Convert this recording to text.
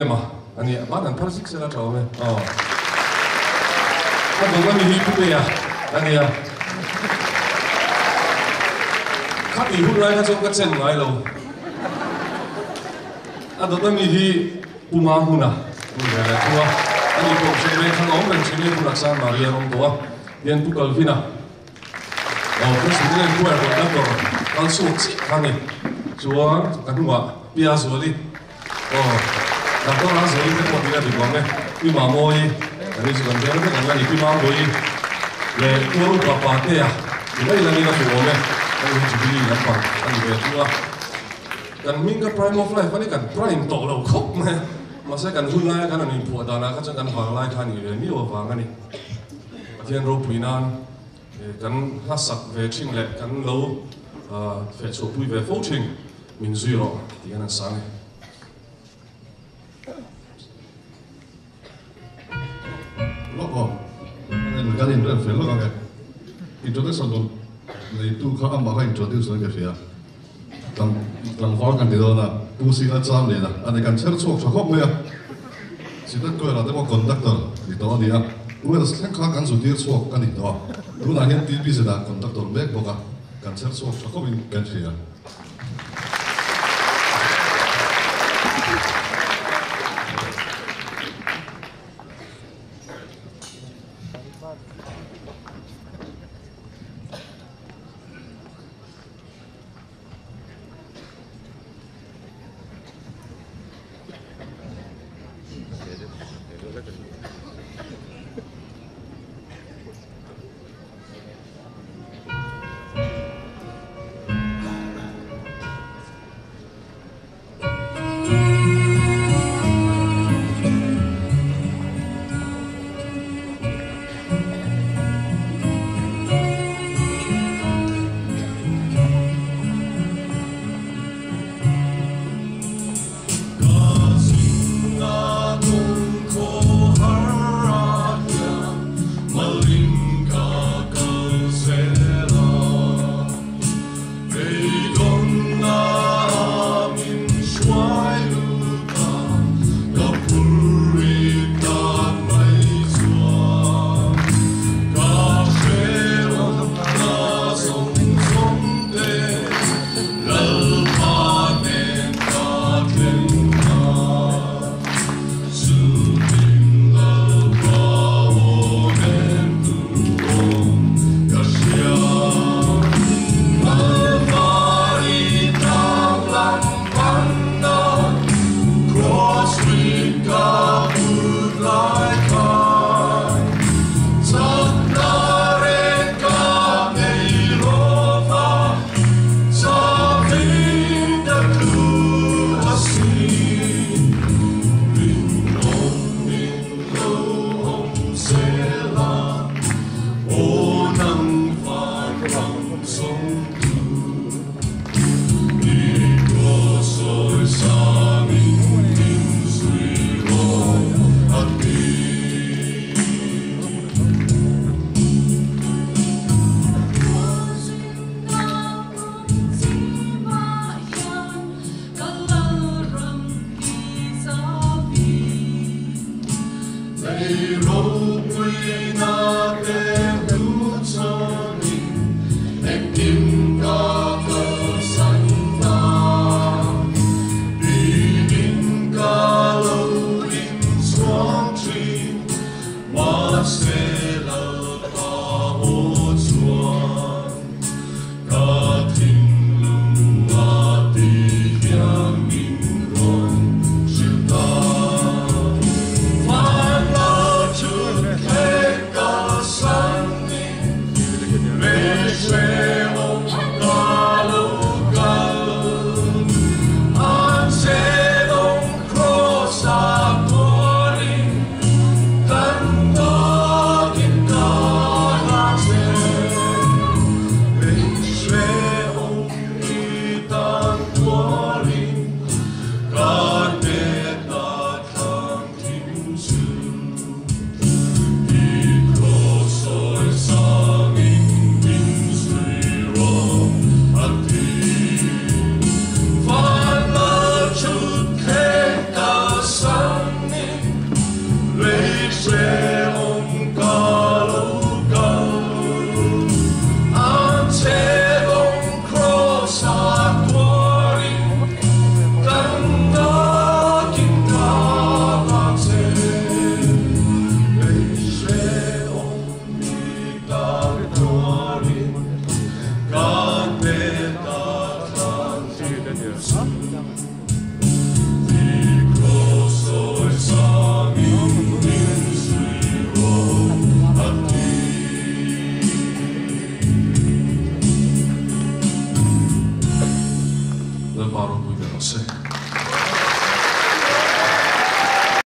Ema a ni a, ban an phar zik zel a tha awm e. Aw. A dawt ami hi Pu Pea a nia. Kha tih hun lai kha chuan ka chen ngai lo. A dawt ami hi Pu Mahmuna ni ve leh thung a. Ani pawh hre veng khan a awm reng thin e, Pu Laksan Maria an awm tawh a. Hian Pu Calvin-a aw President Choir Conductor kal chhuak chiah kha a ni. Chuan ka hnungah Pia Zuali. Aw, Doctor Rangzuali te pawh tih a dik awm e. Pi Mamawii, kan in chu kan veng vek ang a ni. Pi Mambawi leh Tuaru Papa Tea ti mai langin a hmuh awm e. Hei hi Jubilee lampang a ni ve thung a. Kan hming kha Prime of Life a ni, kan prime tawh lo khawp mai a. Mahse kan hun laia kan rawn inphuah danah kha chuan kan vanglai kha a nih ve miau avang a ni. Pathian ropui nan kan hlasak ve thin leh kan lo fehchhuahpui ve fo thin. Min zui rawh tih hian an sang e. Lawk aw, kan inrem fel lawk ang e. Introduction rawn neitu kha amah kha introduce an ka hria. Tlangval kan ti dawn a, Pu Singa cham leh a, ani kan chher chhuak tha khawp mai a. Synod Choir ah te pawh conductor ni tawh a ni a, Wales thleng kha kan zu tir chhuak a ni tawh a. Tunah hian TBZ ah conductor mek bawk a, kan chher chhuak tha khawpin kan hria.